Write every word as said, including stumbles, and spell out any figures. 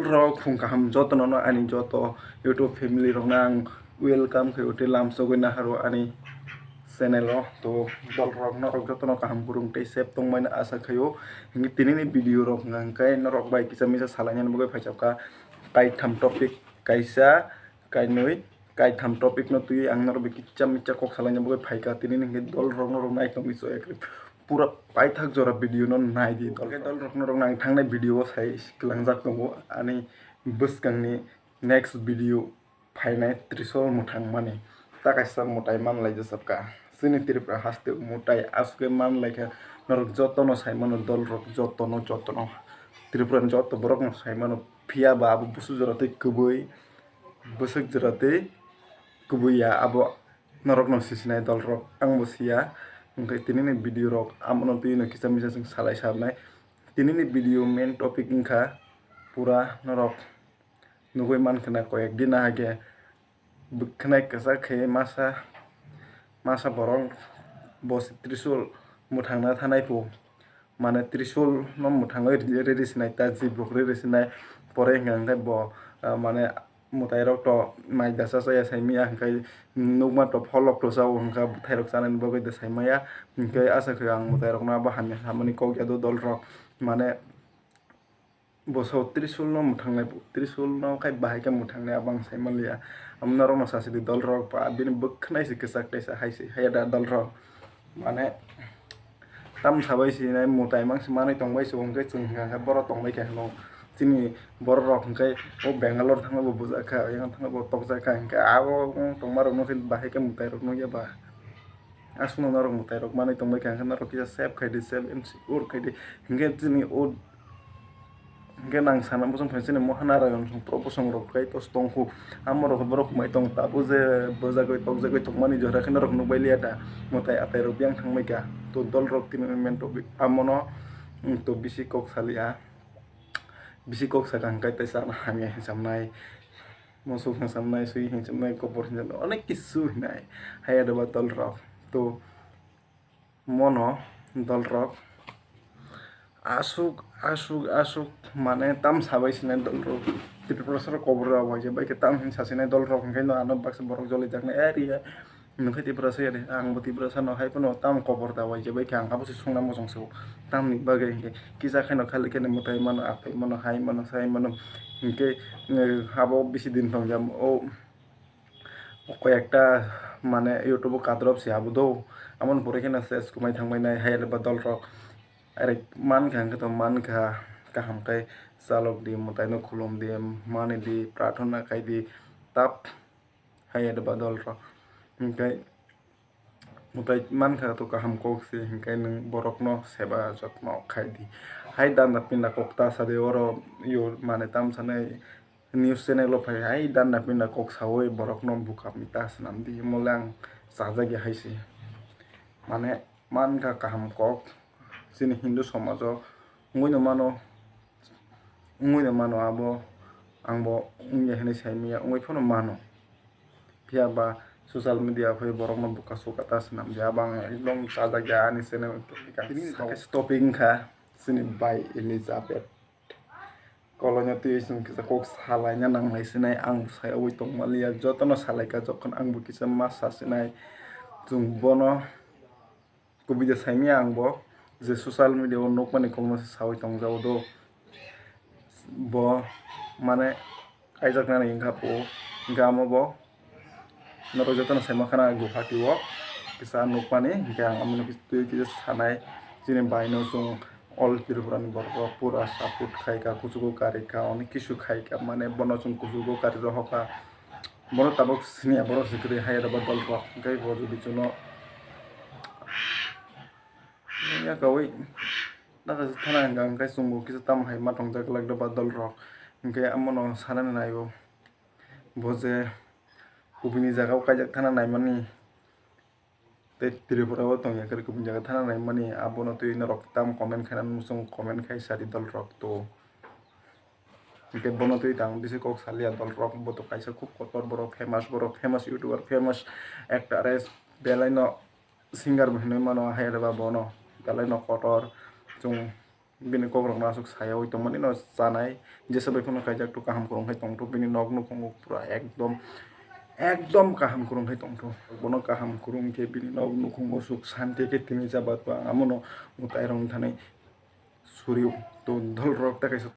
Rok phung kaham jotono no ani joto YouTube family rokno ang welcome khaio tei lamsogwi naharo ani channel o. To dol rok norok jotono kaham burung tei safe tongmani asa khaio. Hingke tinini video rok hwnka hwnkhe norok bai kisa misa salainani bagwi phaijak kha kaitham topic kaisa kainwi. Kaitham topic no twi ang norok bai kisa misa kok salaina bagwi phaikha. Tinini hwnkhe dol rok norok naitongwi chwng ekre pura paithak jora video no naidi. Dol rok norok nang thangnai video o sai kwlangjak tongo ani bwskangni next video phainai Trishul mwthang mani ta kaisa mwtai manlai jasapka. Chini Tripura haste mwtai aswk manlaikha norok jotono saimano dol rok jotono jotono Tripura ni joto borok no saimano phiya ba abo busu jora tei kwbwi. Bwswk jora tei kubui ya abo norokno sisinai dol rok ang bo siya. Hwnkhe tinini video rok amono twi no kisa misa chwng salai sarnai. Tinini video main topic wngkha pura norok nugui mankha na koyek din ahai khe bwkhanai kwchak khe masa masa borok bo se Trishul mwthangna thanai phu. Mane Trishul no mwthangwi riri sinai ta jibruk riri sinai pore hwnka hwnkhe bo mane mwtai rok to mai dasa chaya saimaya hwnkhe nukma to pholok to chao hwnkha bwthai rok chanani bagwi da saimaya hwnkhe asa khe ang mwtai rokno abo hamya samani kok ya do dol rok mane. Bosok Trishul no mwthangnai, Trishul no khai bahai khe mwthangnai abo ang sai manliya. Amo norok no sasi di dol rok ba bini bwkhanai se kwchak kaisa hai se haiya da dol rok. Mane tam sabai se nai mwtai mang se manwi tong bai se hwnkhe chwng hwnkha khe borok tong bai khe hwno. Chini borok rok hwnkhe o Bangalore thangma bo bujak kha, yang thangma bo tokjak kha hwnkhe abo tongma rok no khe bahai khe mwtai rok nukya ba. Aswkno norok mwtai rok manwi tongbai kha, hwnkhe norok kisa save khai di, save and secure khai di. Hwnkhe chini o, hwnkhe nang sana muchung phai chini Mohanarayon song pro bosong rok khai tos tongkhu. Amo rok borok mai tong tabuk je bwjagwi tokjagwi tongmani jora khe norok nukbai liya da. Mwtai atai rok yang thangbai kha. To dol rok tini men to amono, mm, to bisi kok saliya. Bisi kok sakha hwnkhe tei chana hamya hinsamnai. Mosok hinsamnai, sui hinsamnai, kopor hinsamnai, onek kisu hinai. Haiya doba dol rok. To mono dol rok asuk asuk asuk mane tam sabai sinai dol rok. Tripura sara kobor rok waisa bai khe tam hin sasinai dol rok hwnkhe no ano baksa borok joli jaknai area. Nokhe Tiprasa ya de, ang bo Tiprasa no hai phano tamo kobor da waisa bai khe ang abo se sungna mojong se o. Tamni bagwi hinkhe kisa khe no khali khe no mwtai mano, aphai mano, hai mano, sai mano. Hinkhe, eh, abo bisi din tong jam o, o koi ekta mane YouTube o kadrop se abo do. Amoni pore khe no ses kumai thang bai nai hai ba dol rok. Are man kha hinkhe to man kha kaham khe chalok di, mwtai no khulum di, mani di, prarthana khai di, tap. Haiya doba dol rok. Hinkhe mwtai mankha to kaham kok se, hinkhe nwng borokno seba jotno khai di. Hai danda pinda kok ta sa de oro yo mane tam sanai news channel o phai hai danda pinda kok saui borokno bukam ta swnam di. Mole ang chajak ya hai se. Mane mankha kaham kok chini Hindu somajo wngwi no mano. Wngwi no mano abo, ang bo wngya hinwi sai manya, wngwi phano mano. Phiya ba social media phai borokno buka suka ta swnam di, abo ang ekdom chajak ya ani channel. Tini topic wngkha chini bai Elizabeth. Koloino twi chwng kisa kok salaina nanglai sinai, ang bo sai oi tong maliya, jotono salaikha jokhon ang bo kisa ma sa sinai. Chwng bono kubui de saimanya ang bo je social media o nukmani kokno se saui tongjago do. Bo mane kaijaknani wngkha po, wngkha amo bo norok jotono saima khana Guwahati o kisa nukmani, hinkhe ang amoni twi kisa sanai. Chini baino chwng all Tripura ni borok rok pura support khaikha, kuchugo karikha, onek kisu khaikha, mane bono chwng kuchugo kari rohorkha. Bono tabuk siniya borok se kwrwi haiya doba dol rok, hwnkhe bo jodi chwngno nungya kaui naka se thana hwnkha, hwnkhe chwngbo kisa tamo hai ma tongjak glak doba dol rok, hwnkhe amono sanani naibo bo je kubuni jaga o kaijak thana naimani. Tei Tripura o tongya kwrwi kubun jaga thana naimani, abono twi norok tam comment khaina muchung comment khai sadi dol rok to. Hinkhe bono twi tang bisi kok saliya dol rok, bo to kaisa khub kotor borok, famous borok, famous youtuber, famous actress, belai no singer bo hinwi mano hai rwba bono, belai no kotor chwng. bini kokrokno aswk sayaui tongmani no chanai, jesa bai phano khaijak to kaham kwrwng khai tongtho, bini nok nukhungo pura ekdom ekdom kaham kwrwng khai tongtho. Bono kaham kwrwng khe bini nok nukhungo suk santi khe tini jabat ba amono mwtai rok thani suriu to dol rok ta kaisa